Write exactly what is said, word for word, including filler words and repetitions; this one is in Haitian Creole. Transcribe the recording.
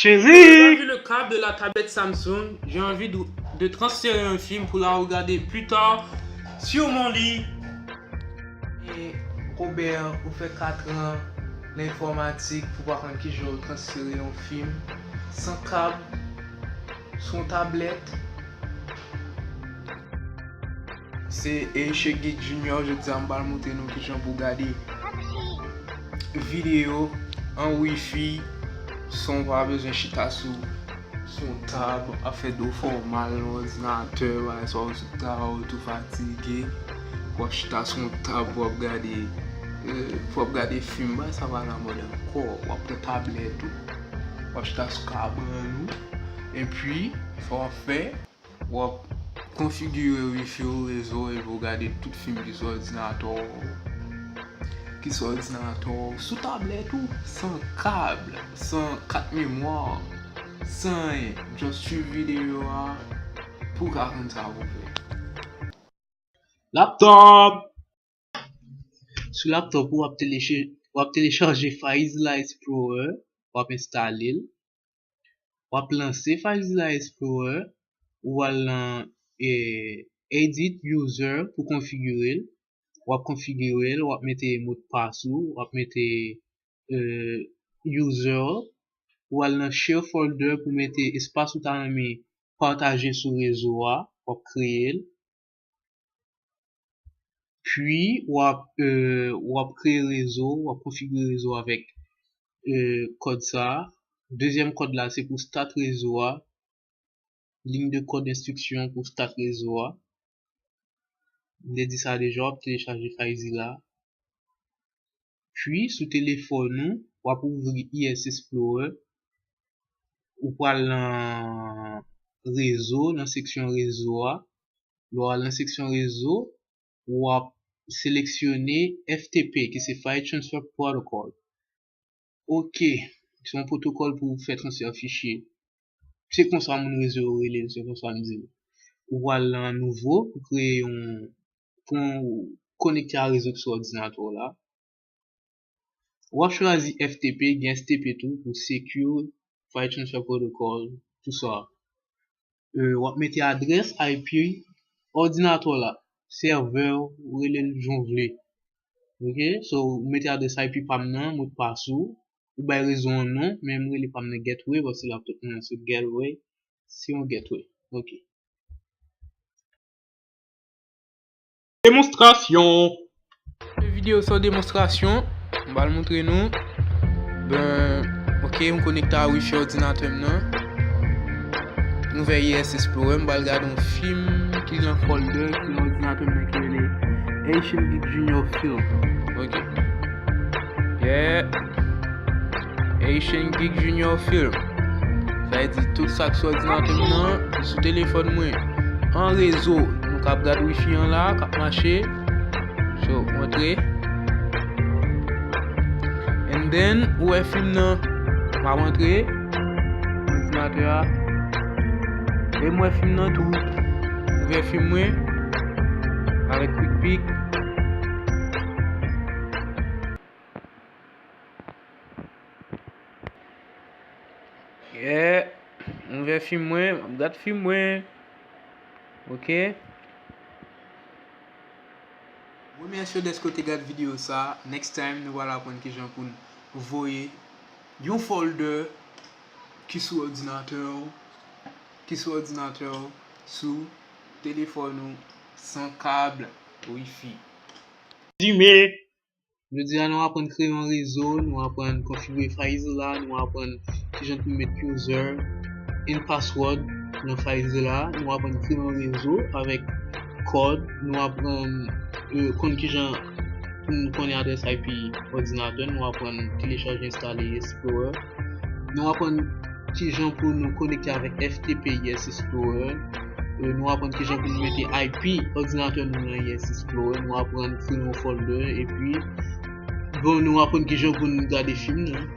Chérie! J'ai vu le câble de la tablette Samsung, j'ai envie de, de transférer un film pour la regarder plus tard sur mon lit. E Robert, ou fè kat an nan enfòmatik, pou pa konn kijan w transfere yon fim san kab sou yon tablèt. Se Haitian Geek Junior, jodi a m pral montre nou kijan pou gade videyo an wifi san w pa bezwen chita sou sou yon tab, ap fè do fòmal nan òdinatè, bagay sa yo sou tab, ou tou fatige, w ap chita sou yon tab, w ap gade, w ap gade fim, bagay sa pa lamòd ankò, w ap pran tablèt ou, w ap chita sou kabann ou, epi, sa w ap fè, w ap konfigire wifi w, rezo, epi w gade tout fim ki sou òdinatè w, ki sou òdinatè w, sou tablèt ou, san kab, san kat memwa, san anyen. Just swiv videyo a pou w ka konn sa pou w fè. Laptop! Sou laptop ou, w ap teleche-, w ap telechaje FileZilla Explorer, w ap enstale l, w ap lanse FileZilla Explorer, ou al nan eh, Edit User pou konfigire l, w ap konfigire l, w ap mete modpas ou, w ap mete eh, user, ou al nan Share Folder pou mete espas ou ta renmen pataje sou rezo a, w ap kreye l. Pi, w ap, eh, w ap kreye rezo, w ap konfigire rezo avèk eh, kòd sa a. Dezyèm kòd la, se pou start rezo a. Ligne de code instruction pou start rezo a. M te di sa deja, w ap telechaje FileZilla. Pi, sou telefòn ou, w ap ouvri I S Explorer. Ou pral nan rezo, nan seksyon rezo a. Lè w al nan seksyon rezo, w ap seleksyone F T P, ki se File Transfer Protocol. Ok, se yon pwotokòl pou fè transfè fichye. Se konsa moun rezo yo rele l, se konsa m di l. Ou pral nan nouvo pou kreye yon, pou konekte a rezo ki sou òdinatè w la. W ap chwazi F T P, gen S T P tou pou Secure File Transfer Protocol, tou sa. Eh, w ap mete adrès I P òdinatè w la, sèvè w, ou rele l jan w vle. Ok, so ou mete adrès I P pa m nan, modpas ou, ou bay rezo an non, men m rele pa m nan gateway, paske laptop mwen se gateway, se yon gateway. Ok. Demonstrasyon. Videyo sa demonstrasyon, m pral montre nou. Ben, ok, m konekte a wifi òdinatè m nan. M ouvè I S Explorer, m pral gade yon fim ki nan folder ki nan òdinatè m nan ki rele Haitian Geek Junior Film. Ok. Yeah. Haitian Geek Junior Film. Sa vle di tout sa k sou òdinatè m nan, li sou telefòn mwen. An rezo, nou kab gad wifi an la, k ap mache. So, antre. And then, ou wè fim nan, m ap antre. Òdinatè a. E m wè fim nan tou. Ouvè fim mwen. Avèk Quick Pick. Yeah. M ouvè fim mwen, m ap gad fim mwen. Ok. Remèsye w dèske w te gad videyo sa. Next time, nou pral aprann kijan pou n voye yon folder ki sou òdinatè w, ki sou òdinatè w, sou telefòn ou, san kab wifi. Rezime. Jodi a, nou aprann kreye yon rezo, nou aprann konfigire FileZilla, nou aprann kijan pou met user and password nan FileZilla, nou aprann kreye yon rezo avèk kòd, nou aprann, eh, konn kijan pou nou konnen adrès I P òdinatè, nou aprann telechaje, enstale Explorer, nou aprann kijan pou nou konekte avèk F T P I S Explorer. Eh, nou aprann kijan pou nou mete I P òdinatè nou nan I S Explorer. Nou aprann kreye yon folder. Epi, bon, nou aprann kijan pou nou gade fim nan.